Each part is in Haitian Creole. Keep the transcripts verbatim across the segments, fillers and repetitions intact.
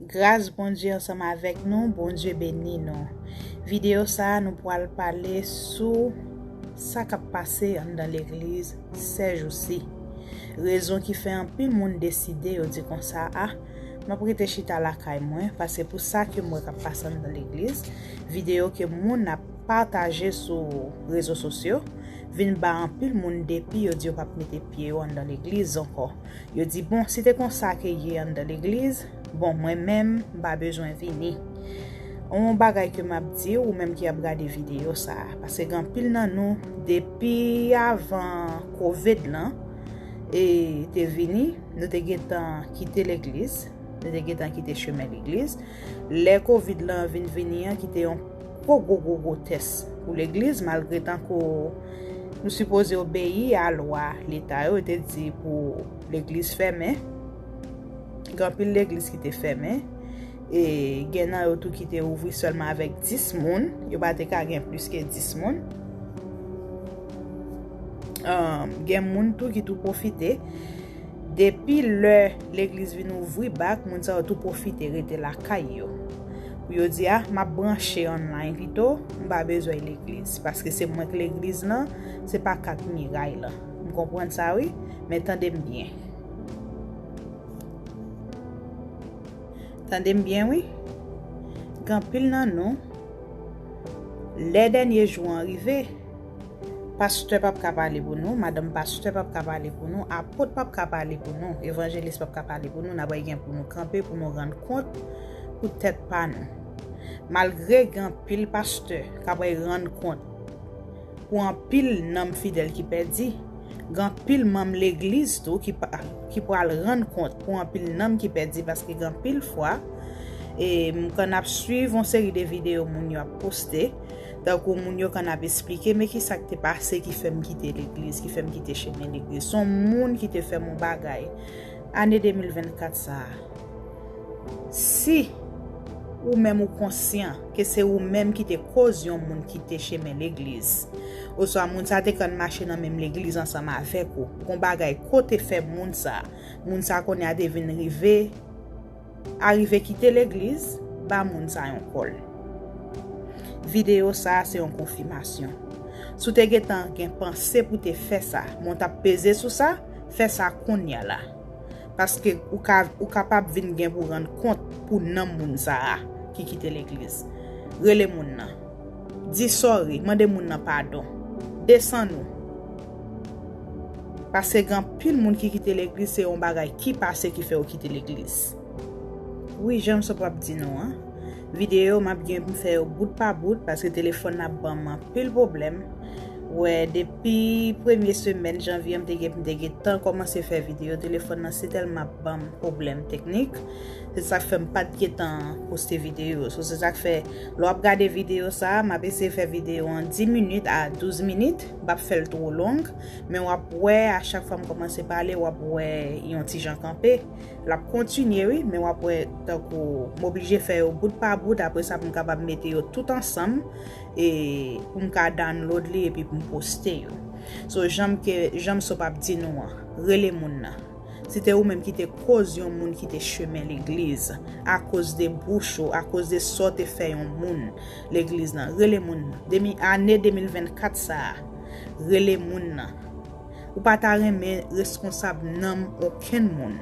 Gras Bondye ansanm avèk nou, Bondye beni nou. Videyo sa a, nou pral pale sou sa k ap pase anndan legliz sèjousi. Rezon ki fè anpil moun deside yo di konsa, a, m ap rete chita lakay mwen, paske pou sa ke m wè k ap pase anndan legliz, videyo ke moun ap pataje sou rezo sosyo vin ba anpil moun depi yo di yo p ap mete pye yo anndan legliz ankò. Yo di, bon, si te konsa ke ye anndan legliz, bon, mwen menm, m pa bezwen vini. Yon bagay ke m ap di ou menm ki ap gade videyo sa a, paske gen anpil nan nou, depi avan kovid lan, e, te vini, nou te gentan kite legliz, nou te gentan kite chemen legliz. Lè kovid lan vin vini an, ki te yon gwo, gwo, gwo, gwo tès pou legliz, malgre tankou nou sipoze obeyi a lwa leta yo, yo te di pou legliz fèmen. Gen anpil legliz ki te fèmen. E gen nan yo tou ki te ouvri sèlman avèk dis moun. Yo pa te ka gen plis ke dis moun. Ahn, gen moun tou ki tou pwofite. Depi lè legliz vin ouvri bak, moun sa yo tou pwofite rete lakay yo. Pou yo di, a, m ap branche online pito, m pa bezwen legliz. Paske se mwen k legliz lan, se pa kat miray lan. M konprann sa, wi, men tande m byen. Tande m byen, wi. Gen anpil nan nou, lè dènye jou an rive, pastè p ap ka pale pou nou, madanm pastè p ap ka pale pou nou, apot p ap ka pale pou nou, evanjelis p ap ka pale pou nou, n ap gen pou nou kanpe, pou nou rann kont pou tèt pa nou. Malgre gen anpil pastè k ap rann kont pou anpil nanm fidèl ki pèdi, gen anpil manm legliz tou ki pa, ki pral rann kont pou anpil nanm ki pèdi, paske gen anpil fwa, e, m konn ap swiv yon seri de videyo moun yo ap poste, tankou moun yo konn ap esplike, men ki sa k te pase ki fè m kite legliz, ki fè m kite chemen legliz. Se yon moun ki te fè m yon bagay. Ane de mil vennkat sa a, si ou menm ou konsyan ke se ou menm ki te koz yon moun kite chemen legliz, oswa moun sa te konn mache nan menm legliz ansanm avèk ou, gon bagay ke w te fè moun sa, moun sa kounye a te vin rive, arive kite legliz, ba moun sa yon kòl. Videyo sa a se yon konfimasyon. Si w te gentan gen panse pou te fè sa, men w t ap peze sou sa, fè sa kounye a la. Paske ou ka, ou kapab vin gen pou rann kont pou nanm moun sa a ki kite legliz. Rele moun nan. Di sorry, mande moun nan padon. Desann ou. Paske gen anpil moun ki kite legliz, se yon bagay ki pase ki fè yo kite legliz. Wi, jan m sot ap di nou an. Videyo m ap gen pou m fè yo bout pa bout, paske telefòn nan ap ban m anpil pwoblèm. Wè, depi premye semèn janvye, m te gen, m te gentan kòmanse fè videyo. Telefòn nan se tèlman ap ban m pwoblèm teknik. Se sa k fè m pa t gentan poste videyo. So, se sa k fè, lè w ap gade videyo sa a, m ap eseye fè videyo an dis minit a douz minit. M p ap fè l twò long, men w ap wè, a chak fwa m kòmanse pale, w ap wè yon ti jan kanpe. L ap kontinye, wi, men w ap wè tankou m oblije fè yo bout pa bout, apre sa pou m kapab mete yo tout ansanm, e pou m ka download li epi pou m poste yo. So, jan m ke, jan m sot ap di nou an, rele moun nan. Si te ou menm ki te koz yon moun kite chemen legliz, akoz de bouch ou, akoz de sa w te fè yon moun legliz lan, rele moun nan. Demi, ane de mil vennkat sa a, rele moun nan. Ou pa ta renmen reskonsab nanm okenn moun.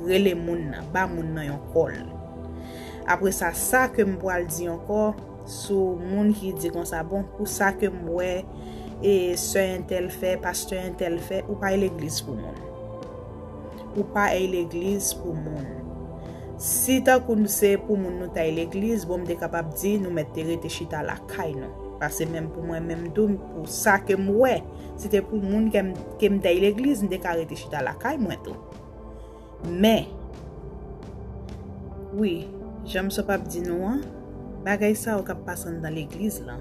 Rele moun nan, ba moun nan yon kòl. Apre sa, sa ke m pral di ankò, sou moun ki di konsa, bon, pou sa ke m wè, e sè entèl fè, pastè entèl fè, ou pa al legliz pou moun. Ou pa al legliz pou moun. Si tankou se pou moun nou t al legliz, bon, m te kapab di nou mèt te rete chita lakay nou. Paske menm pou mwen menm tou, pou sa ke m wè, si te pou moun ke m, ke m t al legliz, m te ka rete chita lakay mwen tou. Men, wi, jan m sot ap di nou an, bagay sa yo k ap pase anndan legliz lan,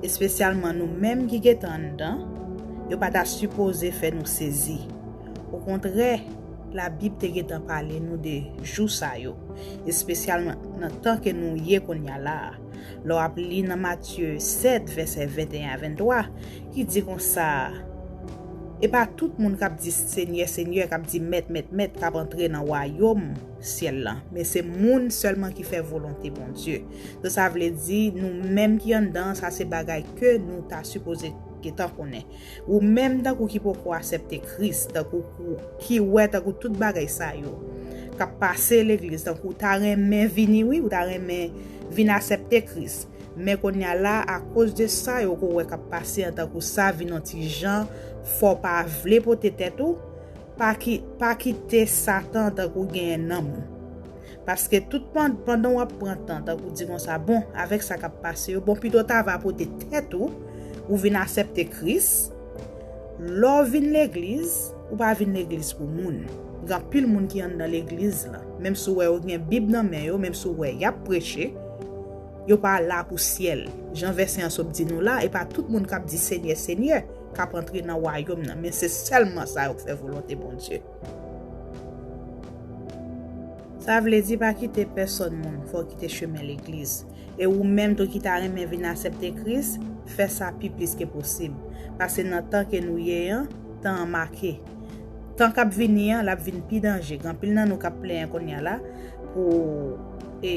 espesyalman nou menm ki gentan anndan, yo pa ta sipoze fè nou sezi. Okontrè, Labib te gentan pale nou de jou sa yo, espesyalman nan tan ke nou ye kounye a la a. Lè w ap li nan Matye sèt, vèsè venteyen a venntwa, ki di konsa, Se pa tout moun k ap di Senyè, Senyè, k ap di Mèt, Mèt, Mèt, k ap antre nan wayòm syèl la, men se moun sèlman ki fè volonte Bondye. Donk, sa vle di, nou menm ki anndan, sa se bagay ke nou ta sipoze gentan konnen. Ou menm tankou ki poko aksepte Kris, tankou kou- ki wè tankou tout bagay sa yo k ap pase legliz, tankou ou ta renmen vini, wi, ou ta renmen vin aksepte Kris. Men kounye a la, akoz de sa yo ke w wè k ap pase an, tankou sa vin yon ti jan, fò w pa vle pote tèt ou, pa ki, pa kite Satan tankou genyen nanm ou. Paske tout pan- pandan w ap pran tan, tankou di konsa, bon, avèk sa k ap pase yo, bon, pito w ta va pote tèt ou, ou vin aksepte Kris. Lè w vin legliz, ou pa vin legliz pou moun. Gen anpil moun ki anndan legliz la, menm si w wè yo gen Bib nan men yo, menm si w wè y ap preche, yo pa la pou syèl. Jan vèsè an sot di nou la, e pa tout moun k ap di Senyè, Senyè, k ap antre nan wayòm nan, men se sèlman sa yo k fè volonte Bondye. Sa vle di pa kite pèsòn moun fè w kite chemen legliz. E ou menm tou ki ta renmen vin aksepte Kris, fè sa pi plis ke posib. Paske nan tan ke nou ye an, tan an make. Tan k ap vini an, l ap vin pi danje. Gen anpil nan nou k ap plenyen kounye a la pou, e,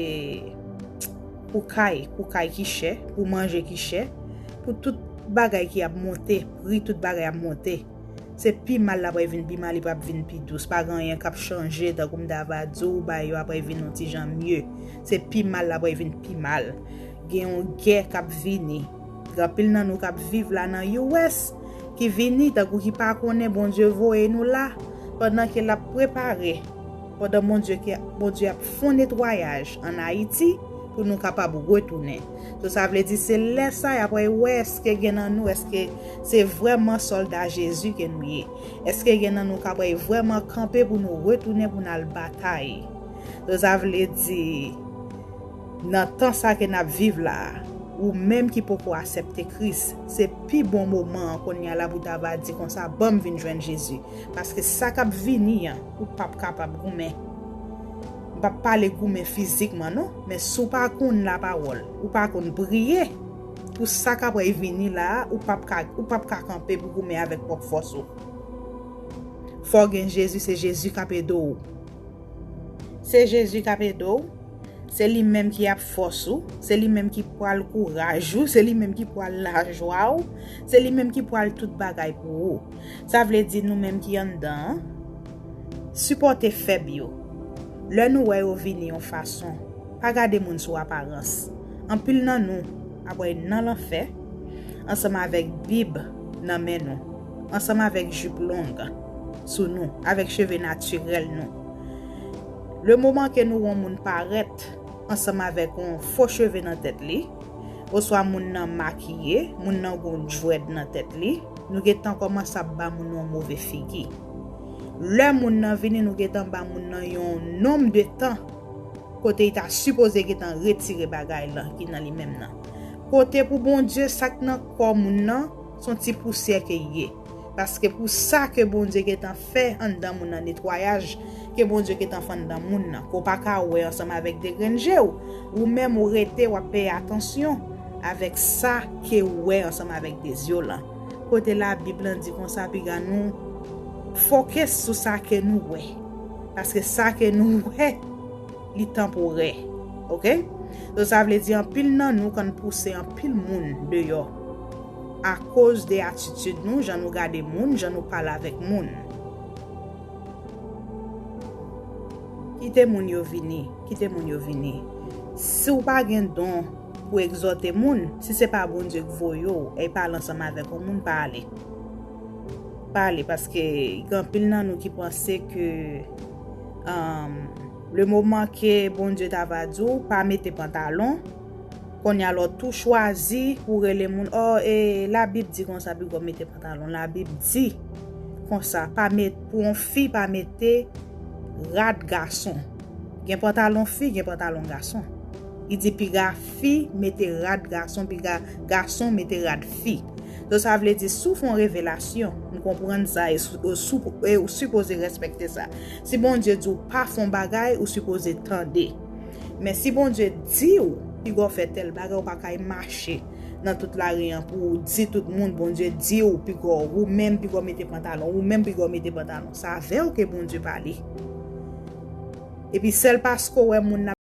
pou kay, pou kay ki chè, pou manje ki chè, pou tout bagay ki ap monte, pri tout bagay ap monte. Se pi mal l ap vin pi mal, li p ap vin pi dous. Pa gen anyen k ap chanje, tankou m ta va di w, bagay yo ap vin yon ti jan mye. Se pi mal l ap vin pi mal. Gen yon gè k ap vini. Gen anpil nan nou k ap viv la nan U S ki vini, tankou ki pa konnen Bondye voye nou la, pandan ke l ap prepare, pandan Bondye ke, Bondye ap fè yon netwayaj ann Ayiti pou nou kapab retounen. So, sa vle di se lè sa y ap wè èske gen nan nou, èske se vrèman sòlda Jezi ke nou ye. Èske gen nan nou k ap vrèman kanpe pou nou retounen pou n al batay? So, sa vle di, nan tan sa ke n ap viv la a, ou menm ki poko aksepte Kris, se pi bon moman an kounye a la pou ta va di konsa, ban m vin jwenn Jezi. Paske sa k ap vini an, ou p ap kapab goumen. M p ap pale goumen fizikman non, men si w pa konn lapawòl, ou pa konn priye pou sa k ap vini la a, ou p ap ka, ou p ap ka kanpe pou goumen avèk pwòp fòs ou. Fò w gen Jezi, se Jezi k ap ede w. Se Jezi k ap ede w. Se li menm ki ap fòs ou. Se li menm ki pral kouraj ou. Se li menm ki pral lajwa w. Se li menm ki pral tout bagay pou ou. Sa vle di nou menm ki anndan an, sipòte fèb yo. Lè nou wè yo vini yon fason, pa gade moun sou aparans. Anpil nan nou ap nan lanfè ansanm avèk Bib nan men nou, ansanm avèk jip long sou nou, avèk cheve natirèl nou. Le moman ke nou wè yon moun parèt ansanm avèk yon fo cheve nan tèt li, oswa moun nan makiye, moun nan gon djwèd nan tèt li, nou gentan kòmanse ap ba moun nan yon move figi. Lè moun nan vini, nou gentan ba moun nan yon nonm de tan kote li ta sipoze gentan retire bagay lan ki nan li menm nan. Kote pou Bondye, sa k nan kò moun nan, se yon ti pousyè ke l ye. Paske pou sa ke Bondye gentan fè anndan moun nan, netwayaj ke Bondye gentan fè anndan moun nan, ke w pa ka wè ansanm avèk de grenn je w, ou menm ou rete, w ap peye atansyon avèk sa ke w wè ansanm avèk de zye w lan. Kote Labib lan di konsa, piga nou fokis sou sa ke nou wè. Paske sa ke nou wè, li tanporè. Oke? Donk, sa vle di anpil nan nou konn pouse anpil moun deyò akoz de atitid nou, jan nou gade moun, jan nou pale avèk moun. Kite moun yo vini, kite moun yo vini. Si w pa gen don pou egzòte moun, si se pa Bondye k voye w, e pale ansanm avèk yon moun, pa ale. Pa ale, paske gen anpil nan nou ki panse ke, um, le moman ke Bondye ta va di w, pa mete pantalon, kounye a lè w tou chwazi pou rele moun, o, e, Labib di konsa, piga w mete pantalon. Labib di konsa, pa met, pou yon fi, pa mete rad gason. Gen pantalon fi, gen pantalon gason. Li di piga fi mete rad gason, piga gason mete rad fi. Donk, sa vle di, si w fè yon revelasyon, m konprann sa, e sou- e sou- e ou sipoze respekte sa. Si Bondye di w pa fè yon bagay, ou sipoze tande. Men si Bondye di w, piga w fè tèl bagay, ou pa kay mache nan tout lari an pou w di tout moun Bondye di w piga w, ou menm piga w mete pantalon, ou menm piga w mete pantalon. Se avè w ke Bondye pale. Epi sèl paske w wè moun nan